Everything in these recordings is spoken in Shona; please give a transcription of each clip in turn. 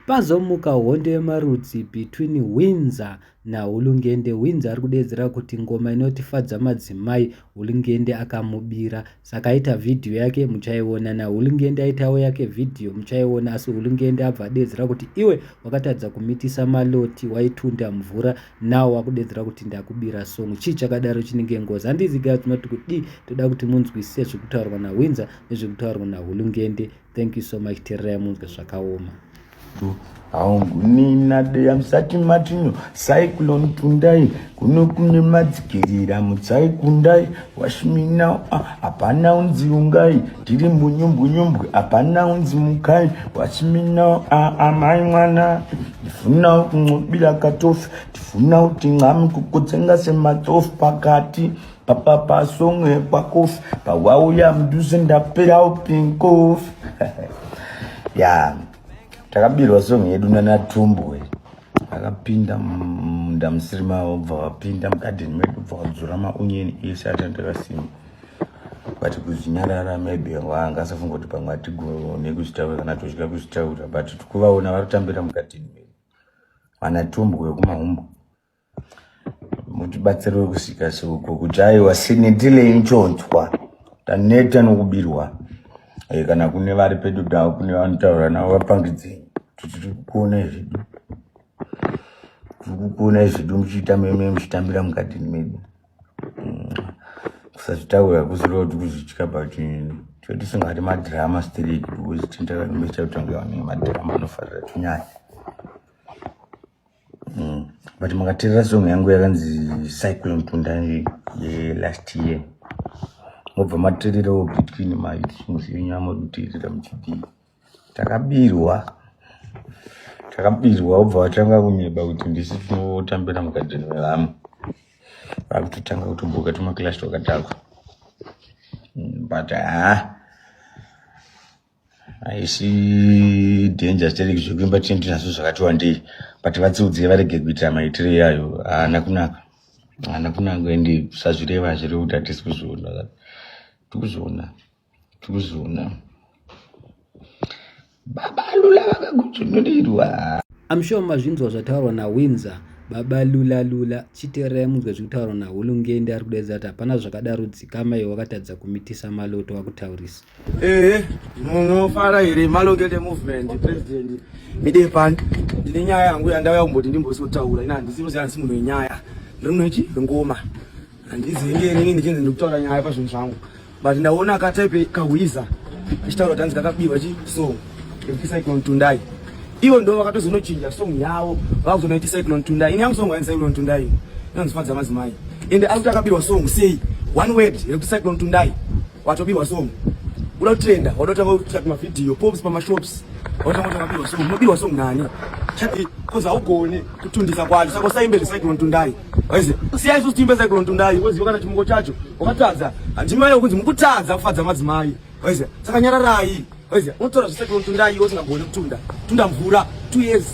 Pazomuka hondo yemarudzi between Windsor naHulungende. Windsor ari kudeedzera kuti ngoma inoti fadza madzimai Hulungende akamubira. Saka aita vhidhiyo yake muchaiona naHulungende aitawo yake vhidhiyo muchaiona asi Hulungende abva adeedzera kuti iwe wakatadza kumitisa Maloti waitunda mvura now wakudeedzera kuti ndakubira song. Chii chakadaro chinenge ngozi? Handizi guys tinoti kudii toda kuti munzwisise zvekutaurwa naWindsor nezvekutaurwa naHulungende. Thank you so much tererai munzwe zvakaoma. Haungunina deya musati matinyo cyclone tundai kuno kune madzikirira mutsai kundai washimina hapana unzi ungai tiri mbunyumbwunyumbwe hapana unzi mukai washimina amai mwana ndifuna kunqobira katofi ndifuna kuti nqami kukutsenga sematofi pakati Papa pasongwe kwakofi pawauya mudhuze ndapera upinkofi ya takabirwa song yedu nanatumbu akapinda munda musiri mavo bva vapinda mugadheni medu bva vadzura maonyeni ese atanga takasima but kuzvinyarara maybe wanga asafunga kuti pamwe atigone kuzvitaura kana totya kuzvitaura but tikuvaona vari kutambira mugadheni medu vanatumbu vekumahumbwe mutibatsirewo kusvika soko kuti aiwa sinetile inchonzwa taneta nokubirwa e, kana kune vari pedu navo kune vanotaura navo vapangidzei kuti tiri kukuonai zvedu tiri kukuonai zvedu muchiita meme muchitambira mugadheni medu mm, kusazvitaura kusireva kuti kuzvitya but tisingati madrama stereki because tindakamboita kuti vange vanenge madrama anofarira tunyaya But makateerera song yangu yakanzi Cyclone Tundai yelast year mobva mateererawo between my songs yenyu amuri kuteerera muchidii takabirwa takabirwa wobva watanga kunyeba kuti ndisi tinotambira mugadheni mevamwe vakutotanga kutomboka tumakilashi twakadhakwa but haa haisi danger stereki zvekuimba tine tinazvo zvakati wandei but vatsiudzei varege kuita maitiro iyayo haana kunaka haana kunaka ende kusazvireva hazvirevi kuti hatisi kuzviona tikuzviona tikuzviona baba lula vakakudzununirwa I'm sure mazvinzwa zvataurwa naWindsor baba lula lula chiteererai munzwe zviri kutaurwa nahulungende ari kudaidza kuti hapana zvakadaro dzikama iwe wakatadza kumitisa maloto wakutaurisa Ehe, munofara here Malongete movement president mide pano. Ndine nyaya yangu yandauya kumboti ndimbosotaura. Ina handisi kuziva handisi munhu wenyaya. Ndiri munhu wechi wengoma. Handizinge inini ndichinzi ndiri kutaura nyaya pazvinhu zvangu. But ndaona akatype kahwiza achitaura kuti hanzi kakabiwa chi song yekuti Cyclone Tundai. Ivo ndo vakatozonochinja song yavo vakuzonoiti Cyclone Tundai. Ini yangu song hainzi Cyclone Tundai. Inonzi Fadza Madzimai. Ende ari kuti akabirwa song sei? One word yekuti Cyclone Tundai. Watobirwa song. Uda kutrenda, wadotanga kutsvaka mavideo, pops pamashops. Watanga kuti wakabirwa song. Unobirwa song nani? Chati cause haugone kutundisa kwacho. Saka usaimbe zveCyclone Tundai. Waizi, siya isusu tiimbe Cyclone Tundai. Woziva kana chimuko chacho wakatadza. Handimai yokunzi mukutadza kufadza madzimai. Waizi, saka nyararai. Waizi, unotora zveCyclone Tundai iwe usingagone kutunda. Tunda mvura 2 years.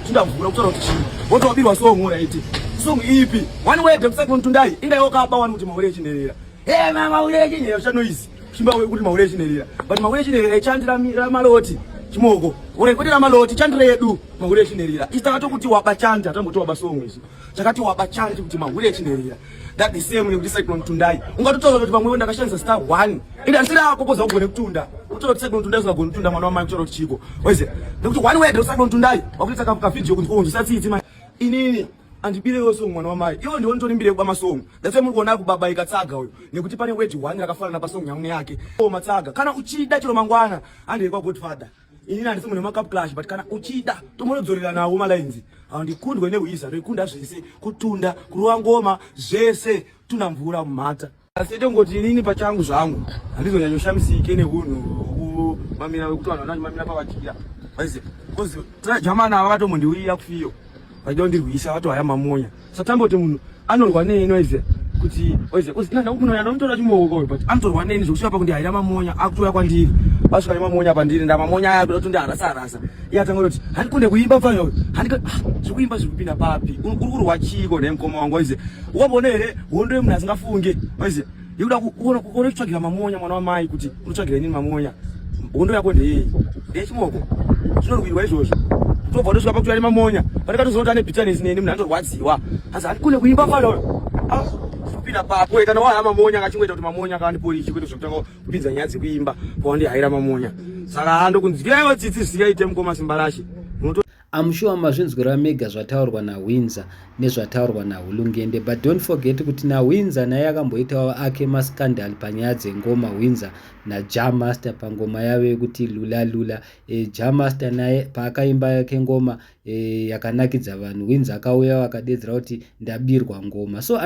Tunda mvura kutora kuti chii? Wotobirwa song alright. Song ipi? One word Cyclone Tundai. Inga yokaba wani kuti mahure echinherera. Hey mama ule chinherera ucha noise. Chimba we kuti mahure chinherera. But mahure chinherera chandira maloti chimoko. Ure kuti ramaloti chandira yedu mahure chinherera. Isi takatokuti waba chanda tamboti waba song isu. Takati waba chandi kuti mahure chinherera. That the same nekuti Cyclone Tundai. Ungatotaura kuti pamwe ndakashandisa star 1. Ende asiri ako koza ugone kutunda. Kutaura kuti Cyclone Tundai usingagoni kutunda mwana wamai kutaura kuti chiko. Waiziya. Nekuti one word Cyclone Tundai wakuita ka video kunzi kunzwisa tsitsi mai. Inini andibirewo song mwana wamai. Iwo ndiwo nditori kuba masong. That's why muri kuona kubabaika tsaga uyo nekuti pane word one rakafanana pasong yangu neyake. Oh matsaga kana uchida chero mangwana handei kwa Godfather. Inini handisi munhu wemacup clash but kana uchida tomonodzorera nawo malines. Handikundwe nehwiza ndoikunda zvese kutunda kurova ngoma zvese tuna mvura mumhata. Asi tongoti inini pachangu zvangu handizonyanyoshamisike nehunhu mamira wekuti vanhu vanonyamira pavadyira. Vaiziva because jamana vakatombondiuyira kufiyo vachida kundirwisa vatohaya mamonya. Satamboti munhu anorwa neni waiziva kuti waiziva kuti nanda munhu anomutora chimoko uyu but anotorwa neni zvokusvika pakundihaira mamonya akutouya kwandiri vasvika nemamonya pandiri ndamamonya aya kuda kutondiharasa harasa iye atanga kutoti handikunde kuimba mfana uyu handika ah, zvekuimba zviri kupinda papi uri kurwa chiko nhai mukoma wangu waiziva ukamboona here hondo yemunhu asingafunge waiziva yekuda kuona kutsvagira mamonya mwana wamai kuti unotsvagira inini mamonya hondo yako ndeyei ndeyechimoko zvinorwirwa izvozvo. Tobva tosvika pakuti ane mamonya. Pandakatozoona kuti ane bitterness neni munhu anorwadziwa. Hanzi handikune kuimba fana uyo. Ah, kupinda papo kana waya mamonya akachingoita kuti mamonya akandiporichi kwete zvekutanga kupinza nyaya dzekuimba pawandihaira mamonya. Saka andokunzwiraiwo tsitsi zvisingaite mukoma Simbarashe. Unoto I'm sure mazvinzwira mega zvataurwa naHwinza nezvataurwa naHulungende but don't forget kuti naHwinza naye akamboitawo ake mascandal panyaya dzengoma Hwinza naJah Master pangoma yavo yekuti Lula Lula e, Jah Master naye paakaimba yake ngoma e, yakanakidza vanhu Hwinza akauya akadedzera kuti ndabirwa ngoma so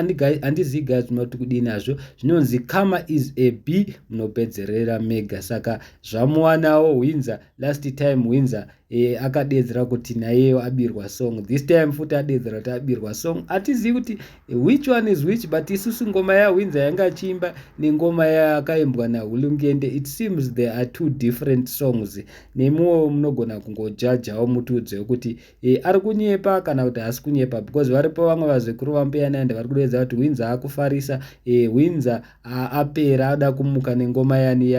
handizivi guys munoti kudii nazvo zvinonzi karma is a b munopedzerera mega saka zvamuwanawo Hwinza last time Hwinza e, akadedzera kuti naiyeyo abirwa song this time futi adedzera kuti abirwa song hatizivi kuti which one is which but isusu ngoma yaHwinza yanga achiimba nengoma yaakaimbwa naHulungende it seems there are two different songs nemiwo munogona kungojajawo mutiudzewo kuti e, ari kunyepa kana kuti haasi kunyepa because varipo vamwe vazukuru vambuya Nehanda vari kudedza kuti Hwinza akufarisa e, Hwinza apera ada kumuka nengoma yani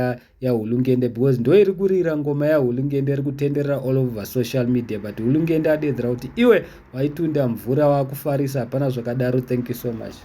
yaHulungende because ndo iri kurira ngoma yaHulungende iri kutenderera all over social media but Hulungende adedzera kuti iwe waitunda mvura wakufarisa hapana zvakadaro thank you so much.